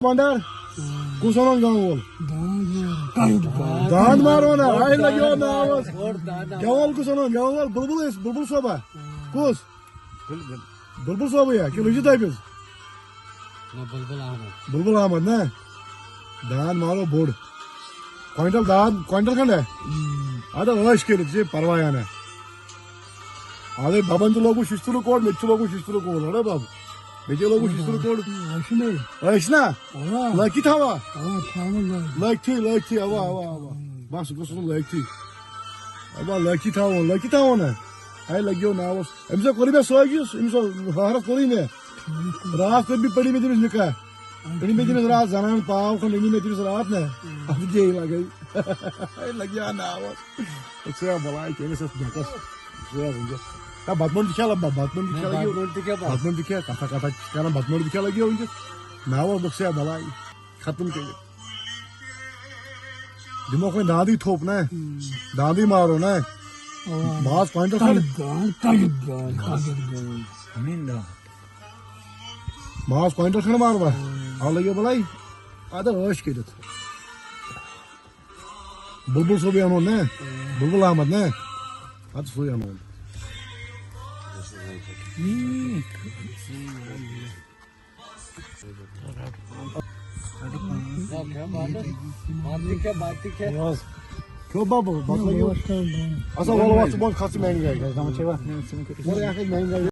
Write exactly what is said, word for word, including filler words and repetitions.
بنڈار؟ کُس وَنان گامہٕ وول؟ داند مارو نا، آے لگیو ناوس۔ گٮ۪وَن کُس وَنان؟ گٮ۪وَن وول بُلبُل ٲسۍ، بُلبُل صٲبا؟ کُس؟ بُلبُل صٲبٕے یا کِنہٕ یہِ چھُ دٔپِس؟ نہ، بُلبُل احمد۔ بُلبُل احمد نا؟ داند مارو بوٚڑ۔ کوینٹل داند، کوینٹل کھنڈ ہے؟ اَدٕ عٲش کٔرِتھ، ژےٚ پرواے اَنہ۔ اَدٕ بَبَن تہِ لوگُن شِشتٕرُک کوٹ، مےٚ تہِ چھُ لوگُن شِشتٕرُک کوٹ، اَدٕ بَب۔ مےٚ تہِ لوگُن شِشتٕرُک کوٹ۔ ٲسۍ نا؟ لٲگۍ تھی تھاوان؟ لٲگۍ تھی، لٲگۍ تھی، اَوا، اَوا، اَوا۔ بَس، سُہ گوٚژھ آسُن لٲگۍ تھی۔ اَوا، لٲگۍ تھی تھاوُن، لٲگۍ تھی تھاوُن نا۔ ہے، لَگیو ناوَس۔ أمِس ہا کوٚرُے مےٚ سٲجِس، أمِس ہا ہہرَس کوٚرُے مےٚ۔ راتھ کوٚر مےٚ، پٔرۍ مےٚ تٔمِس نِکاح۔ أنۍ مےٚ تٔمِس راتھ زنان پاو کھنٛڈ، أنۍ مےٚ تٔمِس راتھ نا۔ اَتھ گٔیے لگٲے۔ ہے، لگہِ ہا ناوَس۔ ژٕ ہے بلاے، کٔمِس ٲس نٮ۪کَس؟ ژٕ ہے وٕنکٮ۪س۔ ہے، بَتہٕ موٚنٛڈ تہِ کھےٚ لَب-، بَتہٕ موٚنٛڈ تہِ کھےٚ لَگیو۔ بَتہٕ موٚنٛڈ تہِ کھےٚ، بَتہٕ۔ بَتہٕ موٚنٛڈ تہِ کھےٚ، کَتھا کَتھا چھِ کَران، بَتہٕ موٚنٛڈ تہِ کھےٚ لَگیو وٕنکٮ۪س۔ ناوَس دوٚپ ژٕ ہے بلاے۔ ختم کٔرِتھ۔ دِمو وۄنۍ داندٕے تھوٚپ نا۔ داندٕے مارو نا۔ ماز کوینٹل کھنٛڈ۔ تَتھ داند، تَتھ داند، تَتھ داند۔ ماز کوینٹل کھنٛڈ ماروا؟ اَوا لَگیو بَلاے۔ اَدٕ عٲش کٔرِتھ۔ بُلبُل صٲبٕے اَنون نا؟ بُلبُل احمد نا؟ اَدٕ سُے اَنون۔ کھیوٚو بَب، بَتہٕ لَگیو۔ اَسا وَلہٕ وَتھ ژٕ بۄن کھَس ژٕ میٛانہِ گاڑِ۔ وَلہٕ یہِ ہسا چھِ میٛانہِ گاڑِ۔